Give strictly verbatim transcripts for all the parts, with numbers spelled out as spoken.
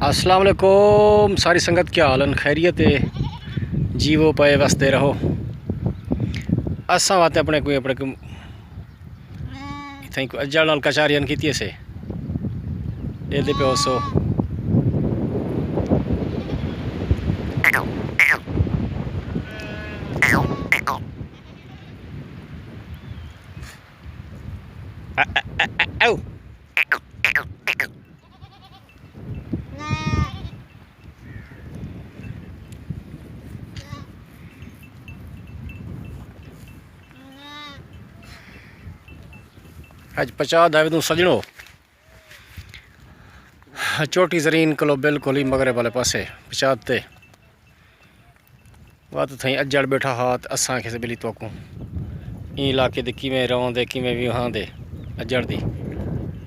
السلام علیکم ساری سنگت، کیا حال ہیں؟ خیریت ہے؟ جیوو پئے وسدے رہو۔ اساں واسطے اپنے کوئی اپنے کوئی اتھائیں کوئی اجڑ نال کچاریاں کیتی اسے۔ ڈیدے پہ ہو سو۔ اج پچا دھاوے توں سجنو، چوٹی زرین کلو بالکل ہی مغرب والے پاسے پچا تے۔ وت تھئیں اجڑ بیٹھا ہا تے اساں آکھیس بلی تہاکوں ایں علاقے دے کیویں رہندے، کیویں ویہاندے اجڑ دی۔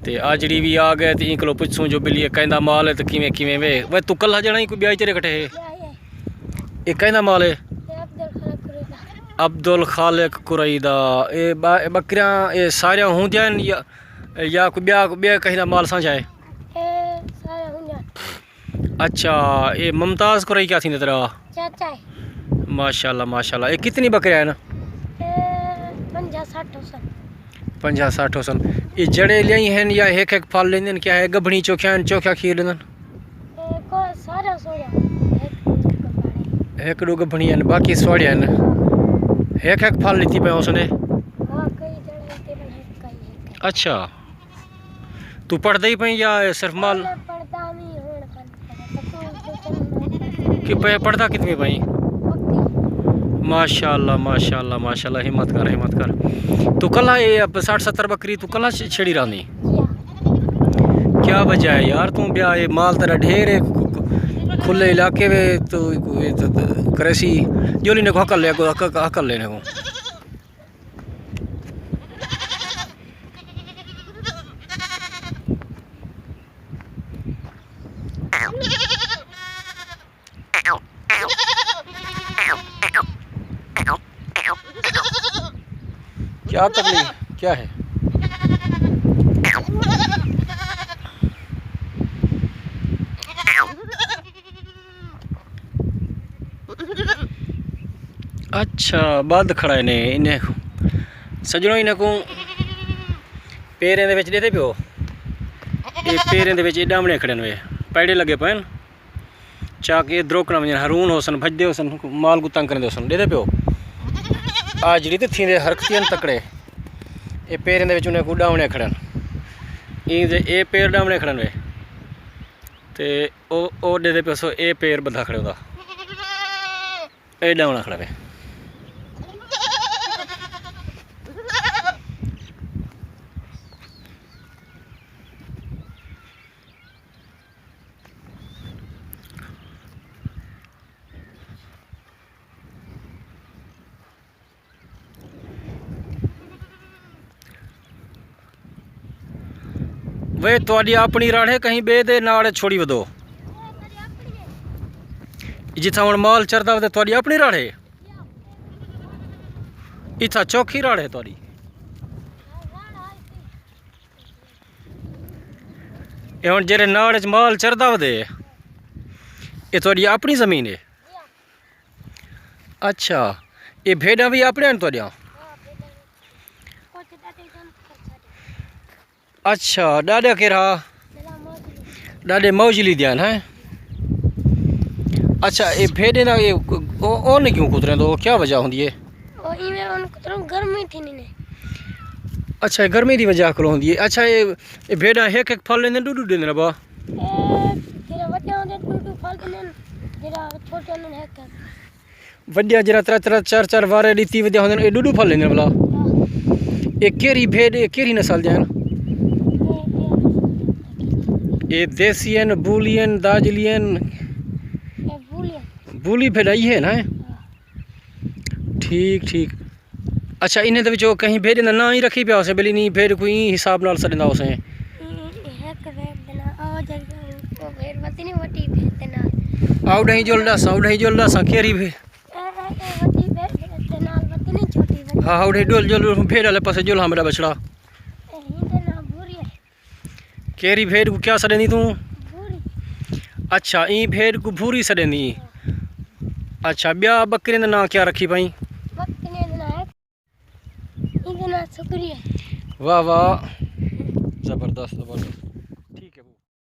تے آجڑی وی آ گئے تے ایں کولوں پچھسوں جو بلی اے کیندا مال اے تے کیویں کیویں وے۔ وے توں کلھا جناں ہی کوئی ٻیا ہی تیرے کٹھے ہے؟ اے کیندا مال اے؟ عبدالخالق کرئی دا۔ اے با-، اے ٻکریاں اے ساریاں ہوندیاں ہن یا، یا کوئی ٻیا، کوئی ٻیا کہیں دا مال سانجھا ہے؟ اچھا، اے ممتاز کرئی کیا تھیندے تیرا؟ چاچا ہے۔ ماشاءاللہ، ماشاءاللہ۔ اے کتنی بکریاں ہیں؟ اے پنجاہ سٹھ ہوسن۔ پنجاہ سٹھ ہوسن۔ اے جڑے لیائی ہیں یا ہک ہک پھل لیندن؟ کیا ہے گبھنی چوکھیاں ہیں، چوکھیا کھیر لیندن؟ اے کو سارا سویا۔ ہک ڈو گبھنی ہیں، باقی سوڑیاں ہیں۔ ہک ہک پھل لیتی پئے ہوسن۔ ہاں، کئی جڑے لیتے ہیں، ہک کئی ہک۔ اچھا۔ توں پڑھدے ہی پئیں یا صرف مال؟ پہلے پڑھدا ہمی، ہݨ کائنی پڑھدا۔ سکول تے چلݨا۔ کہ پئے پڑھدا کتنی پئیں؟ پکی۔ ماشاءاللہ، ماشاءاللہ، ماشاءاللہ، ہمت کر، ہمت کر۔ توں کلھا اے سٹھ ستر ٻکری توں کلھا چ-، چھیڑی رہندی؟ جی ہاں۔ کیا وجہ ہے یار، توں ٻیا اے مال تیرا ڈھیر ہے، کھلے علاقے وے تو، تو، تو، تو کریسی، جو لینے کو ہکل لے، کو ہکل، ہکل لینے کو۔ کیا تکلیف کیا ہے؟ اچھا، ٻدھ کھڑا ہے نے، انہیں سجنوں، انہیں کو پیریں دے وچ ݙیہدے پیو۔ اے پیریں دے وچ اے ݙاوݨے کھڑن وے، پیڑے لڳے پئن۔ چا کے اے دروکݨ ونڄن، ہرون ہوسن، بھڄدے ہوسن، مال کوں تنگ کریندے ہوسن، ݙیہدے پیو۔ آ جڑی تے تھیندے حرکتیاں تکڑے۔ اے پیریں دے وچ انہیں کو ݙاوݨے کھڑن۔ ایں دے اے پیر ݙاوݨے کھڑن وے۔ تے او، او ݙیہدے پیو سو اے پیر ٻدھا کھڑے ہوندا۔ اے ݙاوݨا کھڑا پئے۔ وے تہاݙی اپݨی راڑ ہے، کہیں ٻئے دے ناڑ چھوڑی ودو؟ جتھاں ہݨ مال چردا ودے، تہاݙی اپݨی راڑ ہے؟ اتھاں چوکھی راڑ ہے تہاݙی؟ اے ہݨ جیڑھے ناڑ اچ مال چردا ودے، اے تہاݙی اپݨی زمین ہے؟ اچھا، اے بھیݙاں وی اپݨیاں ہن تہاݙیاں؟ اچھا، ݙاݙا کیڑھا؟ ݙاݙے موجلی دیاں ہن، ہیں؟ اچھا، اے بھیݙیں دا اے، او، او نے کیوں کتریندو؟ او کیا وجہ ہوندی ہے؟ او ایویں ان کتروں گرمی تھیندی نے۔ اچھا، اے گرمی دی وجہ کولوں ہوندی ہے۔ اچھا، اے، اے بھیݙاں ہک ہک پھل ݙیندن، ݙو ݙو ݙیندن ابا؟ اے جیڑھا وݙا ہوندے ݙو ݙو پھل ݙیندن، جیڑھا چھوٹا ہوندے ہک ہک۔ وݙیاں جیڑھا ترے ترے چار چار وارے ݙتی ودے ہوندن، اے ݙو ݙو پھل ݙیندن بلا۔ اے کیڑھی بھیݙ، اے کیڑھی نسل دیاں ہن؟ اے دیسی ہن، بولی ہن، داجلی ہن؟ اے بولی ہن۔ بولی بھیݙ آئی ہے نا؟ ٹھیک، ٹھیک۔ اچھا، انہیں دے وچوں کہیں بھیݙ دا ناں ہی رکھی پیا ہوسے، بھلی نی بھیݙ کوئی ایں حساب نال سݙیندا ہوسے۔ ہک بھیݙ دے نال، او جڑی، او بھیݙ وتی نی وٹی بھیݙ دے نال۔ آ اݙاہیں جل ݙس، آ اݙاہیں جل ݙس، آ کیڑھی بھیݙ؟ اے، اے، اے وتی بھیݙ دے نال وتی نی چھوٹی بھیݙ۔ ہاں، ہاں، اݙاہیں جل، جل، بھیݙ والے پاسے جل، ہاں، میݙا بچڑا۔ اے ہی دے نال بھوری ہے۔ کیڑھی بھیݙ کوں کیا سݙیندی توں؟ بھوری۔ اچھا، ایں بھیݙ کوں بھوری سݙیندی ایں۔ اچھا، ٻیا ٻکریاں دا ناں کیا رکھی پئیں؟ ٻکریاں دا ناں ہے، ایں دا ناں سکری ہے۔ واہ واہ، زبردست زبردست۔